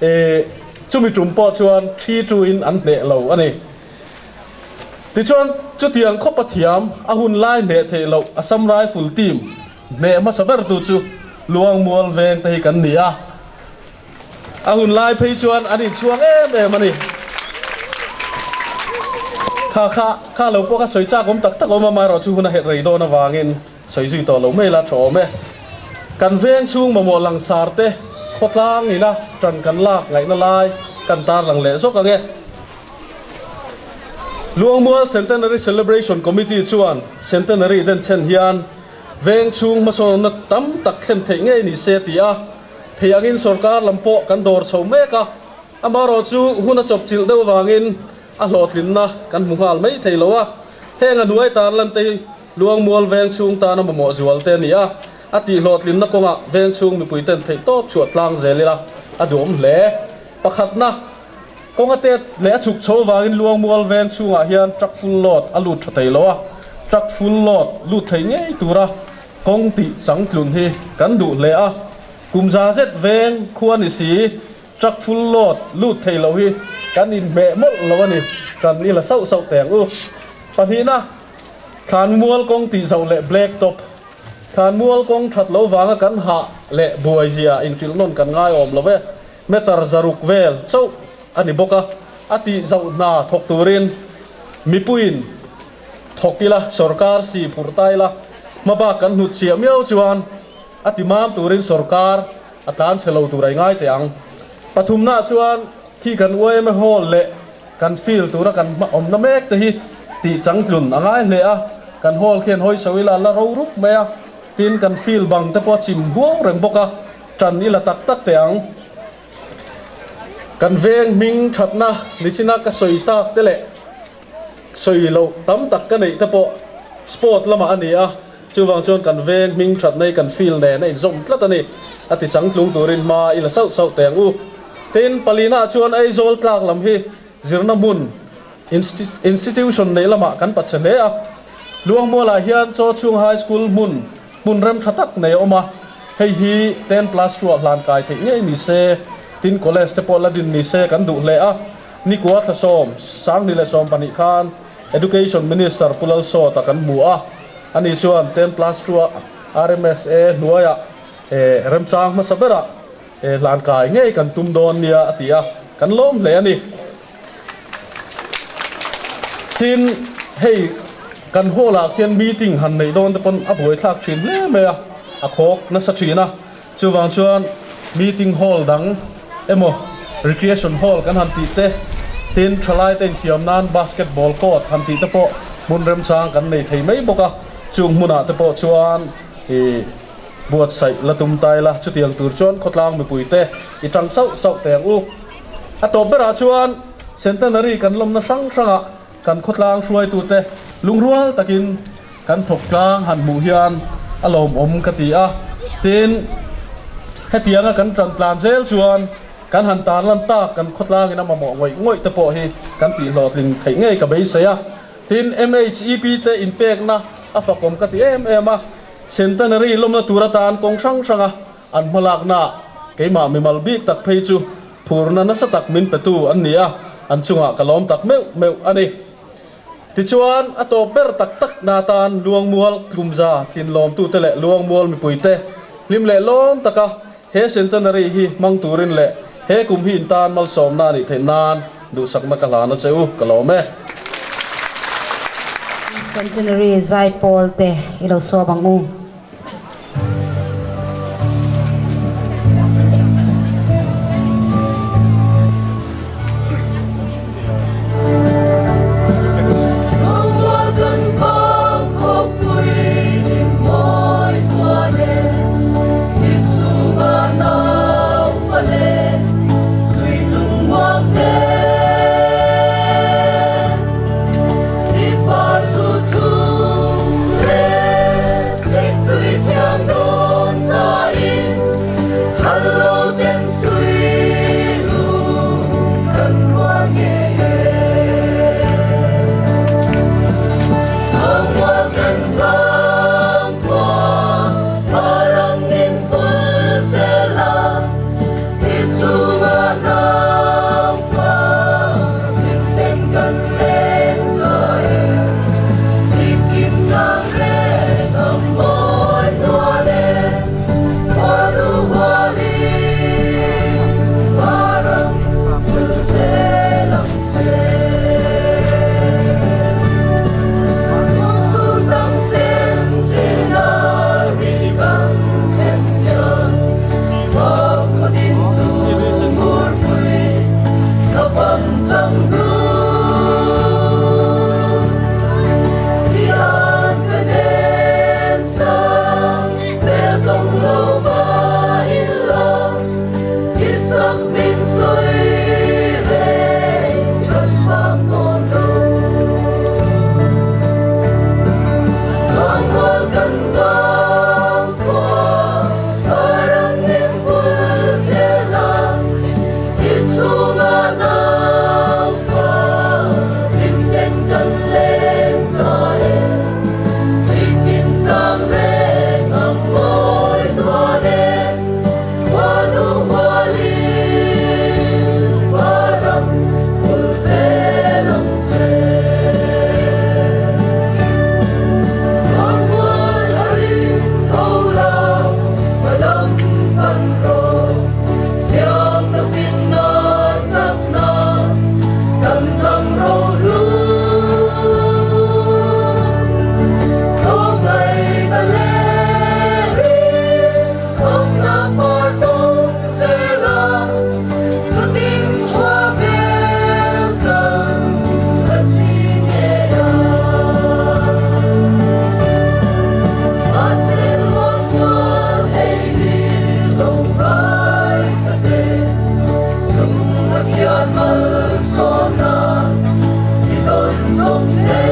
eh chumi tum pawh chuan thi tuin an hneh lo a ni. Tichuan chutiang khawpa thiam a hun lai hneh theih loh Assam Rifle team hneh hmasa bertu chu Luangmual veng te hi kan ni a. A hun lai phei chuan an inchhuang em em a ni. Kha kha kha lo pawh kha sawi chak awm tak tak awm a, amaherawh chu hun a herh rei dawn avangin sawi zui tawh lo mai la tha awm e. Kan veng chhung mamawh langsar te khawtlang ina tan kan lak ngaihna lai kan tarlang leh zawk ang e. Luangmual Centenary Celebration Committee chuan Centenary denchhen hian veng chhung hmasawnna tam tak thlen theih ngei ni se ti a, Thei angin sorkar lam pawh kan dawr chho mek a, amaherawh chu hun a chawpchilh deuh avangin a hlawhtlinna kan hmu nghal mai thei lo a. Heng a hnuai tarlan te hi Luangmual veng chhung tana mamawh zual te a ni a, a tih hlawhtlinna kawngah veng chhung mipui ten theih tawp chhuah tlang zel ila a duhawm hle. Pakhatna, kawng a tet leh a chhuk chho avangin Luangmual veng chhungah hian truck full load a lut tha thei lo a, truck full load lut thei ngei tura Kawng tih changtlun hi kan duh hle a, kum za zet veng khua ni si, truck full load lut thei lo hi kan inhmeh mawlh lo a ni, kan i la sauh sauh teh ang u. Pahnihna, Thlanmual kawng tih zoh leh black top. Thlanmual kawng that lo vanga kan hah leh buai zia inhrilh nawn kan ngai awm lo e, meter 600 vel chauh a ni bawk a, a tih zoh hna thawk turin mipuiin Thawk ila, sorkar si phurh ta ila, hmabak kan hnut chhiah miau chuan a ti mam turin sorkar a tlan chhe lo tur a i ngai teh ang. Pathumnaah chuan khi kan yma hall leh kan field tura kan awmna mek te hi tih changtlun a ngai hle a, kan hall khian hawi chho ila la ro rup mai a, tin kan field bang te pawh a chim huau reng bawk a, tan ila tak tak teh ang. Kan veng hming thatna nichina ka sawi tak te leh sawi loh tam tak ka neih te pawh sport lamah a ni a, chuvang chuan kan veng hming thatna hi kan field nen a inzawm tlat a ni, a ti changtlung turin hma i la sauh sauh teh ang u. Tin, palina chuan Aizawl tlak lam hi zirna hmun institution neih lamah kan pachhe hle a, Luangmualah hian Chaw Chhung High School hmun hmun rem tha tak nei a awm a, hei hi ten plus ruah hlan kai theih ngei ni se, tin college te pawh la din ni se kan duh hle a. Nikua thlasawm, 2012 khan Education Minister Pu Lalsawta kan hmu a, ani chuan ten plus ruah RMSA hnuaiah remchang hmasa berah hlan kai ngei kan tum dawn nia a ti a, kan lawm hle a ni. Tin, hei kan hall ah khian meeting han neih dawn te pawn a buaithlak thin hle mai a, a khawk nasa thin a. Chuvang chuan meeting hall dang emaw recreation hall kan han tih te, tin thalai te infiam nan basketball court han tih te pawh hmun remchang kan nei thei mai bawk a. Chung hmunah te pawh chuan ih buatsaih la tum ta ila, chutiang tur chuan khawtlang mipui te i tang sauh sauh teh ang u. A tawp berah chuan Centenary kan lawmna hrang hrangah kan khawtlang hruaitute lungrual takin kan thawk tlang han hmuh hian a lawmawm ka ti a. Tin, hetianga kan tan tlan zel chuan kan han tarlan tak kan khawtlangin a mamawh ngawih ngawih te pawh hi kan tihhlawhtling theih ngei ka beisei a. Tin, MHEP te inpekna a fakawm ka ti em em a. Centenary lawmna tur atan kawng hrang hranga An hmalakna keimah mimal bik tak phei chu phurna nasa tak min petu an ni a, an chungah ka lawm tak meuh meuh a ni. Tichuan, a tawp ber tak tak na tan Luangmual Tlumza tlinlawmtute leh Luangmual mipuite hlim leh lawm taka he centenary hi hmang turin leh he kum hi intan malsawmna a nih theih nan duhsakna ka hlan a che u, ka lawm e. Centenary zaipawl te i lo sawm ang u. Van malsawmna i dawn zawng te.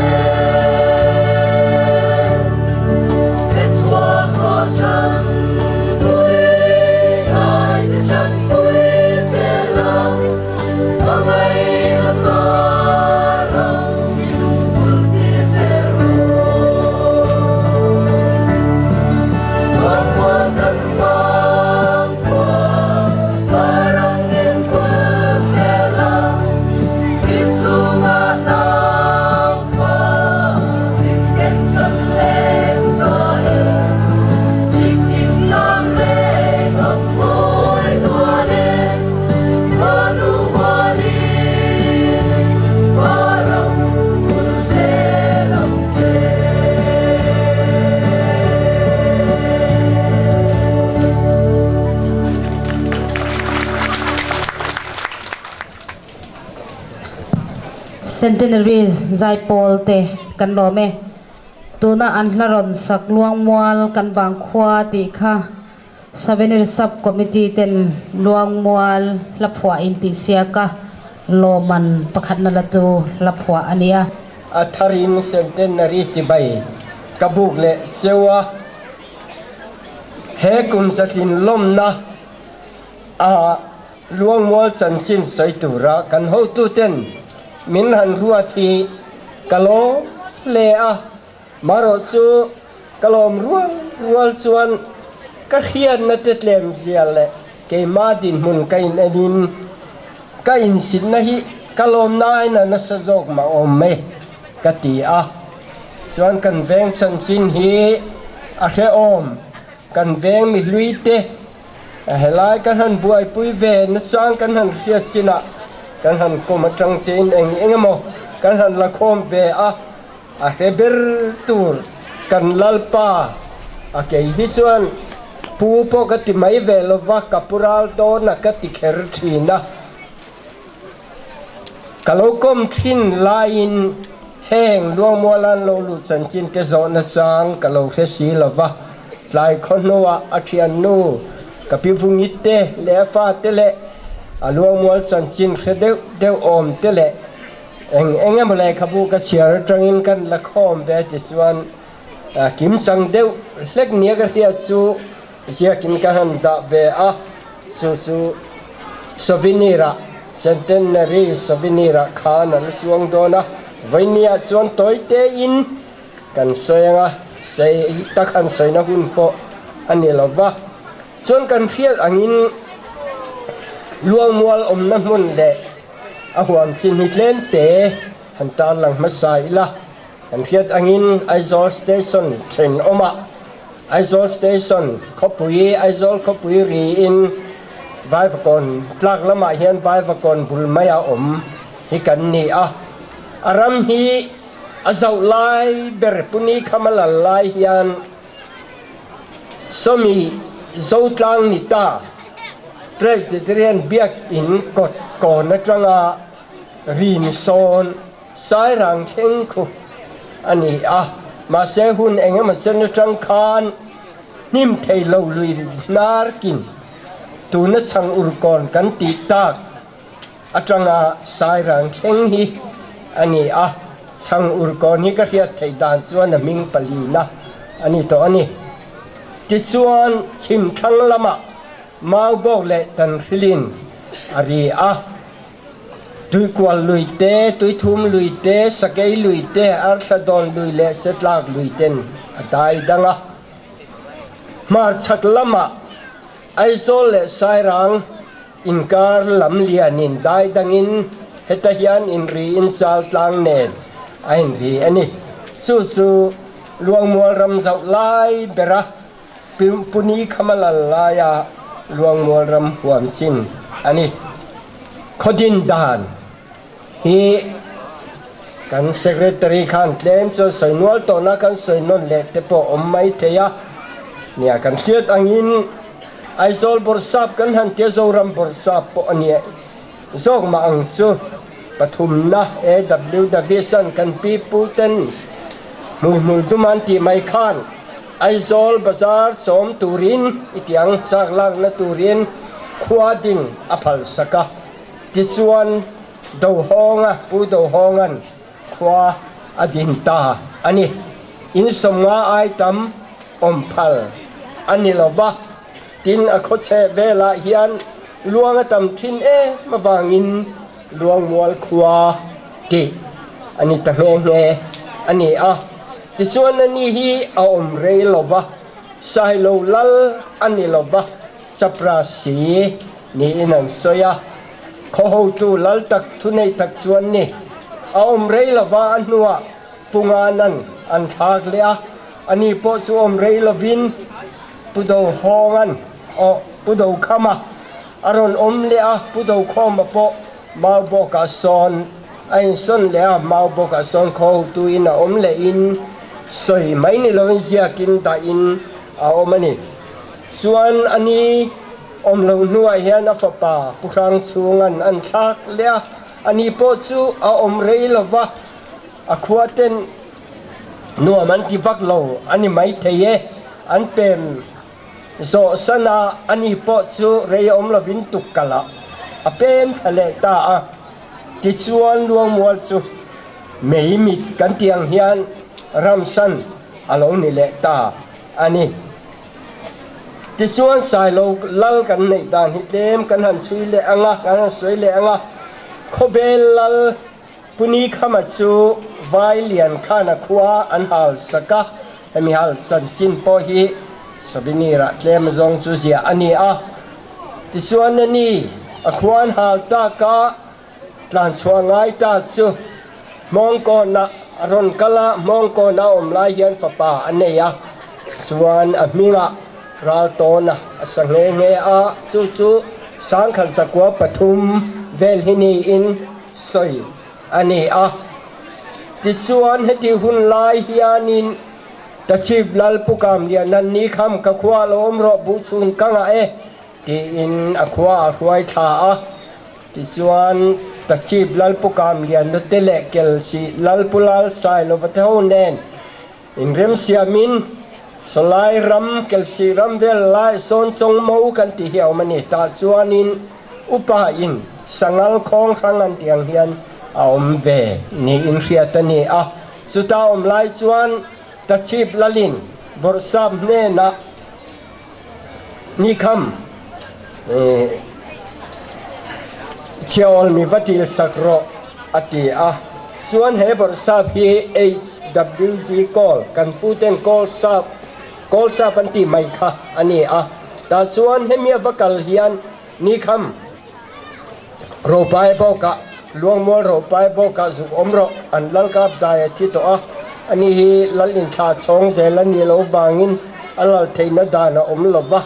Pe chhuak rawh chanpui, ngai te chanpui zel a, hmangaihna parang vul tir zel rawh. Tuankual kan vang khua, parang in vul zel a, inchhungah naufa mikten kan leng za e, miktin tlang reng a mawi nual e, Khuanu hualin parang vul zel ang che. Centenary Zaipawl te kan lawm e. Tuna an hla rawn sak Luangmual kan vangkhua tih kha Souvenir Sub Committee ten Luangmual hla phuah in tih siak a, lawmman pakhatna la tu hla phuah a nia. A tharin Centenary chibai ka buk leh cheu a, he kum zatlin lawmna a Luangmual chanchin sawi tura kan hotuten min han ruat hi ka lawm hle a, marawh chu ka lawm rual rual chuan ka hriatna te tlem zia leh keimah dinhmun ka in enin ka insitna hi ka lawmna aina nasa zawk mah awm e ka ti a, chuan kan veng chanchin hi a hrehawm kan veng mi hlui te Helai kan han buaipui ve nachang kan han hriat chinah kan han kawm atang tein eng eng emaw kan han la khawm ve a, a hre ber tur kan Lalpa a kei hi chuan pu pawh ka ti mai ve lova ka pu ral dawn a ka ti kher thin a. Ka lo kawm thin laiin heng Luangmualan lo luh chanchin te zawh nachang ka lo hre si lova, tlai khaw hnuah a thiannu ka pi vungit te leh a fate leh a Luangmual chanchin hre deuh deuh awm te leh eng eng emaw lehkhabu ka chhiar atangin kan la khawm ve tichuan kimchang deuh hlek nia ka hriat chu Ziakin ka han dah ve a, chu chu souvenir-ah, centenary souvenir-ah khan a la chuang dawn a, vawinia chuan tawi tein kan sawi ang a, sei tak han sawina hun pawh a ni lo va. Chuan kan hriat angin Luangmual awmna hmun leh a huam chin hi tlem te han tarlang hmasa ila. Kan hriat angin Aizawl Station thenawmah Aizawl Station khawpui Aizawl khawpui riin Vaivakawn tlak lamah hian Vaivakawn bul maia awm hi kan ni a. A ram hi a zauh lai ber Puni Khamalal lai hian Sawmi Zotlang ni ta Presbyterian Biakin kawt kawn atanga rin sawn Sairang thleng khu a ni a, mahse hun eng emaw chen atang khan hnim thei lo lui hnar kin tuna chhang urkawn kan tih tak atanga Sairang thleng hi a ni a, chhang urkawn hi ka hriat theih dan chuan a hming palina a ni tawh a ni. Tichuan chhim thlang lamah Maubawk leh Tanhrilin a ri a. Tuikual lui te, Tuithum lui te, Sakei lui te, Arthladon lui leh Setlak lui ten a dai dang a. Hmarchhak lamah Aizawl leh Sairang inkar lam lianin dai dangin heta hian inriin Chaltlang nen a inri a ni. Chu chu Luangmual ram zauh lai bera Puni Khamalal laia Luangmual ram huam chin a ni. Khawdin dan hi kan Secretary khan tlem chuan sawi nual tawhna kan sawi nawn leh te pawh awm mai thei a. Nia kan hriat angin Aizawl Bawrhsap kan han tia Zoram Bawrhsap pawh a ni zawk mah ang chu. Pathumna AW Davis-a'n kan pi pu ten hmuihmul dum an tih mai khan Aizawl bazar chawm turin i tiang chak lakna turin khua ding a phal sak a. Tichuan Dohawnga, Pu Dohawnga'n khua a din ta a ni. In 50 ai tam awm phal a ni lo va, tin a khawchheh velah hian luang a tam thin em avangin Luangmual khua tih a ni ta nghe nghe a ni a. Tichuan ani hi a awm rei lo va, Sailo lal a ni lo va, Chapra si niin an sawi a. Khaw hotu lal tak thunei tak chuan ni a awm rei lo va, a hnuah Punganan an thlak leh a, ani pawh chu awm rei lovin Pu Dohawnga'n aw Pu Dokhama a rawn awm leh a, Pu Dokhawma pawh Mau bawkah sawn a insawn leh a, Mau bawkah sawn khaw hotuin a awm lehin sawi mai ni lovin ziakin dahin a awm a ni. Chuan ani awm loh hnuah hian a fapa Pu Hrangchhunga'n an thlak leh a, ani pawh chu a awm rei lo va, a khua ten nuam an ti vak lo a ni maithei e, an pem zawh san a, ani pawh chu rei awm lovin tuk kalh ah a pem thla leh ta a, tichuan Luangmual chu mei mit kan tih ang hian ramsan a lo ni leh ta a ni. Tichuan Sailo lal kan neih dan hi tlem kan han chhui leh ang a, kan han sawi leh ang a, Khawbel lal Puni Khama chu Vai Lian Khana khua an hal sak a, hemi hal chanchin pawh hi souvenir ah tlem zawng chu ziah a ni a. Tichuan ani a khua an hal tak a, tlanchhuah ngai ta chu Hmawngkawnah a rawn kal a, Hmawngkawn a awm lai hian fapa a nei a, chuan a hmingah Raltawna a sa nghe nghe a, chu chu Sangkhat zakua pathum vel hi niin sawi a ni a. Tichuan heti hun lai hianin Tachhip Lal Pu Kamlianan ni kham ka khua lo awm rawh buh chhun ka ngah e tiin a khua a hruai thla a. Tichuan, Tachhip Lalpukam Liannute leh Kelsih Lalpulal Sailova te ho nen inremsiamin Sawlai ram, Kelsih ram vel lai sawn chawng mo kan tih hi a awm a ni. Tah chuanin upa in Sangal khawng hrang an tih ang hian a awm ve niin hriat a ni a. Chuta awm lai chuan Tachhip Lalin Bawrhsap hnenah Nikham chhiawl mi va dil sak rawh a ti a, chuan he bawrhsap hi HWG Kawl kan pu ten kawl sap kawl sap an tih mai kha a ni a, tah chuan hemi a va kal hian Nikham Ropai bawkah Luangmual Ropai bawkah zuk awm rawh an lal kap dai a thi tawh a, ani hi lal inthlah chhawng zel a nih loh vangin a lal theihna dan a awm lo va,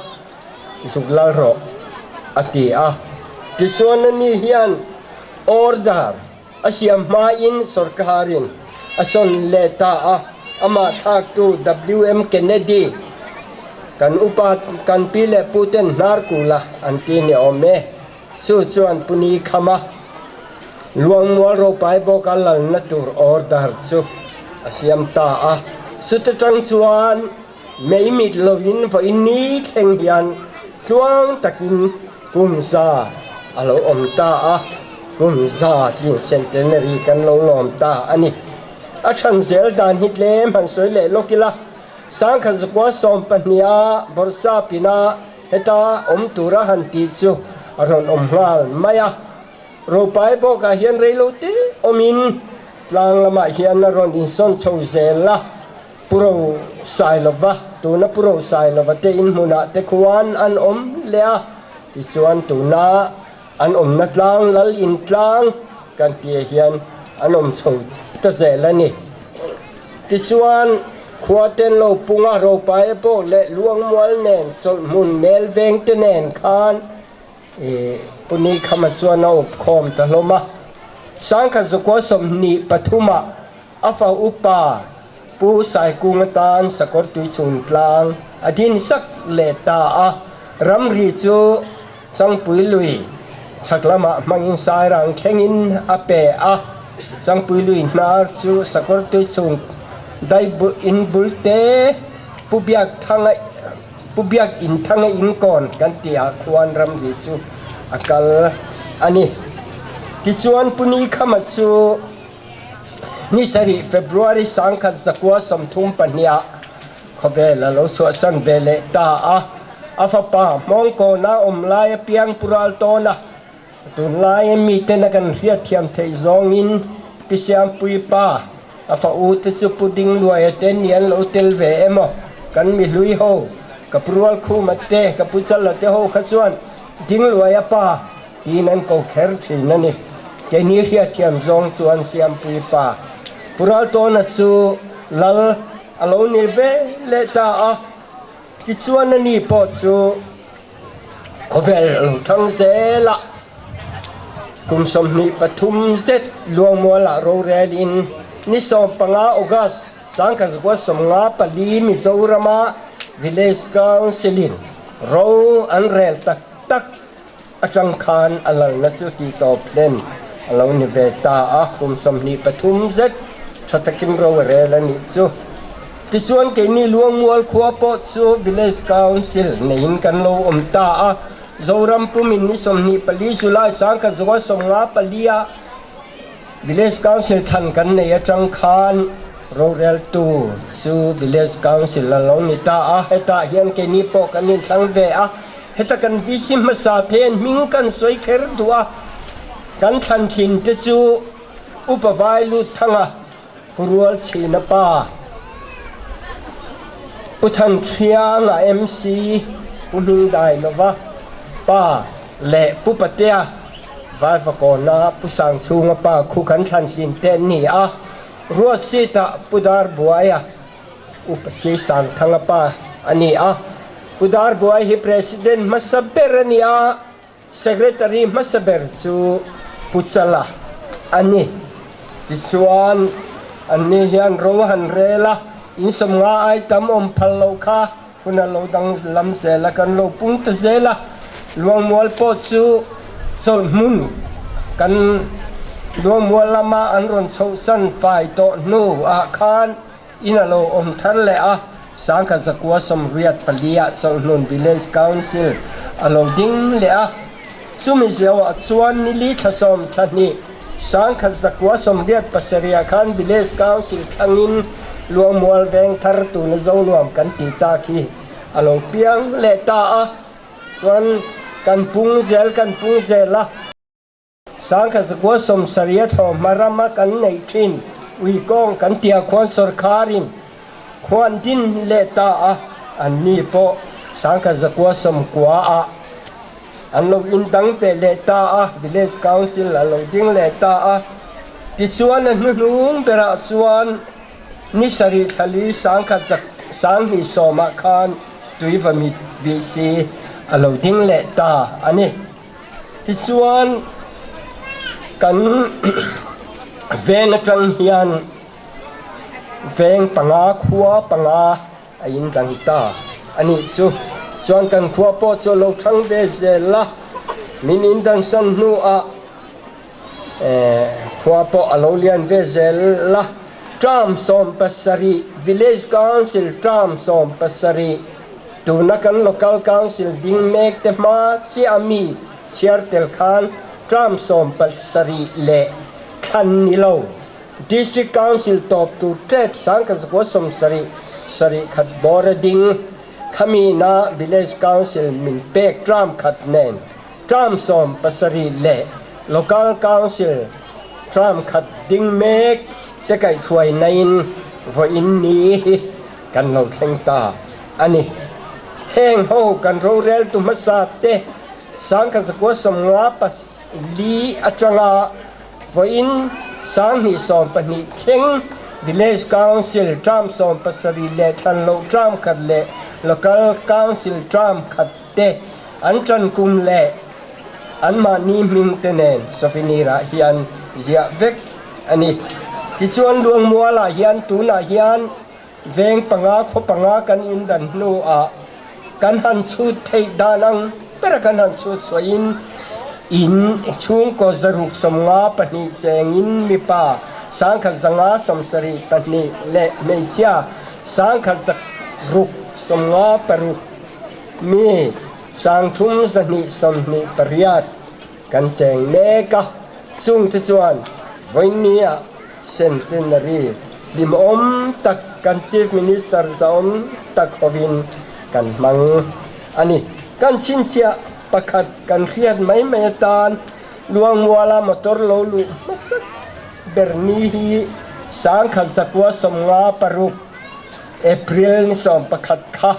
zuk lal rawh a ti a. Tichuan ani hian order a siam hmain sawrkarin a sawn leh ta a, amah thlaktu WM Kennedy kan upa kan pi leh pu ten hnar kula an ti ni awm e. Chu chuan Puni khama Luangmual Ropai bawka lalna tur order chu a siam ta a. Chuta tang chuan mei mit lovin vawiin ni thleng hian tluang takin kum za a lo awm ta a, kum za tlin centenary kan lo lawm ta a ni. A chhan zel dan hi tlem han sawi leh lawk ila, Sangkhat zakua 12 a Bawrhsap ina Heta awm tura han tih chu a rawn awm nghal mai a, Ropai bawkah hian reilo te awmin tlang lamah hian a rawn insawn chho zel a, Pu Rosailova, tuna Pu Rosailova te inhmunah te khuan an awm leh a, tichuan tuna an awmna tlang lal intlang kan tihah hian an awm chho ta zel a ni. Tichuan, khua ten lo punga Ropaia pawh leh Luangmual nen chawlhhmun mel veng te nen khan Pu Nikhama chuan a awp khawm ta hlawm a. Sangkhat zakua 23 ah a fa upa Pu Saikunga tan sakawr tuichhun tlang a din sak leh ta a. Ramri chu Changpui lui chhak lamah hmangin Sairang thlengin a pe a, Changpui lui hnar chu sakawr tuichhung dai in bul te Pu Biak Thanga Pu Biak In Thanga in kawn kan tih ah khuan ramri chu a kal a ni. Tichuan Pu Nikhama chu ni sarih February 1932 ah khawvel a lo chhuahsan ve leh ta a. A fapa Hmawngkawna awm lai apiang Pu Raltawna Tunlaia miten a kan hriatthiam theih zawngin Pi Siampui pa, a fa u te chu Pu Dingluaia te ni an lo tel ve emaw? Kan mi hlui ho, ka pu Rualkhuma te, ka pu Chala te ho kha chuan Dingluaia pa tiin an ko kher thin a ni. Keini hriatthiam zawng chuan Siampui pa, Pu Raltawna chu Lal a lo ni ve leh ta a, tichuan a ni pawh chu Khawvel lo thang zela kum 23 zet Luangmualah rorelin ni 15 August 1954 Mizorama Village Council-in ro an rel tak tak atang khan a lalna chu tihtawp hlen a lo ni ve ta a, kum 23 zet tha takin ro a rel a nih chu. Tichuan keini Luangmual khua pawh chu Village Council neiin kan lo awm ta a, Zoram pumin ni 24 July 1954 ah Village Council thlan kan nei atang khan roreltu chu Village Council a lo ni ta a, hetah hian keini pawh kan inthlang ve a, heta kan VC hmasa te hian hming kan sawi kher duh a, kan thlan thin te chu Upa Vailuthanga Pu Rualchhina pa, Pu Thanchhianga MC, Pu Hmingdailova pa leh Pu Patea Vaivakawna Pu Sangchhunga pa khu kan thlan hlin te an ni a, Ruatsita Pu Darbuaia Upa Si Sangthanga pa a ni a, Pu Darbuai hi President hmasa ber a ni a. Secretary hmasa ber chu Pu Chala a ni. Tichuan, anni hian ro han rel a, in 50 ai tam awm phal loh kha hun a lo dang lam zel a, kan lo pung ta zel a. Luangmual pawh chu chawlh hmun kan Luangmual lama an rawn chhohsan fai tawh hnu ah khan in a lo awm thar leh a, 1984 ah Chawlhnun Village Council a lo ding leh a, chumi zeuhah chuan nili thla sawm thla hnih 1987 ah khan Village Council thlangin Luangmual veng thar tuna Zonuam kan tih tak hi a lo piang leh ta a, chuan kan pung zel kan pung zel a. 1970 a thlawhhma rama kan neih thin Uikawng kan tia khuan sawrkharin khuan din leh ta a, anni pawh 1990 ah an lo indang ve leh ta a, Village Council a lo ding leh ta a. Tichuan a hnuhnung berah chuan ni sarih thla li 1920 ah khan Tuivamit VC a lo ding leh ta a ni. Tichuan kan veng atang hian veng panga khua panga a indang ta a nih chu. Chuan kan khua pawh chu a lo thang ve zel a, min indansan hnuah khua pawh a lo lian ve zel a. Term 17, Village Council term 17, Tuna kan Local Council ding mek te hma chiah a mi chhiar tel khan term 17 leh thlan ni lo. District Council tawp tur tep 1971 khat bawr a ding. Khami na Village Council min pek term khat nen term 70 leh Local Council term khat ding mek te kaihhruai naiin vawiin ni hi kan lo thleng ta a ni. Heng ho kan roreltu hmasa te 1954 atanga vawiin 2012 thleng Village Council term 70 leh thlan loh term khat leh Local Council term khat te an tan kum leh anmahni hming te nen souvenir ah hian ziah vek a ni. Tichuan Luangmualah hian tunah hian Veng panga khaw panga kan indan hnuah kan han chhut theih dan ang bera kan han chhut chhuahin in chhungkaw 652 chengin mipa 1172 leh hmeichhia 1656 mi 3228 kan cheng mek a. Chungte chuan vawinia Centenary hlimawm tak kan Chief Minister zahawm tak hovin kan hmang a ni. Kan chhinchhiah pakhat kan hriat mai mai atan Luangmuala motor lo luh hmasak ber ni hi 1956 April ni 11 kha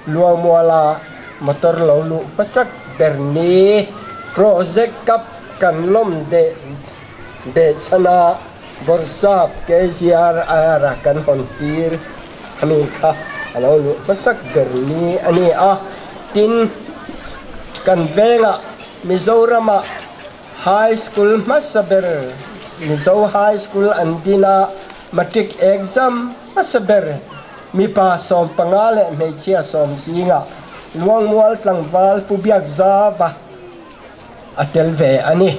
Luangmuala motor lo luh hmasak ber ni Project Cup kan lawm deh deh chhan a Bawrhsap KGR a kan hawn tir ami kha a lo luh hmasak ber ni a ni a. Tin, kan vengah Mizorama High School hmasa ber Mizo High School an din a, Matric exam hmasa ber mipa 15 leh hmeichhia 10 zingah Luangmual tlangval Pu Biakzava a tel ve a ni.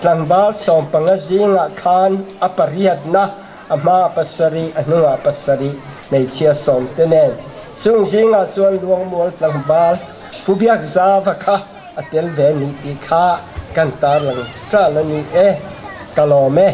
Tlangval 15 zingah khan a pariatna, a hma pasarih, a hnungah pasarih, hmeichhia 10 te nen. Chung zingah chuan Luangmual tlangval Pu Biakzava kha a tel ve ni tih kha kan tarlang ṭal a ni e. Ka lawm e.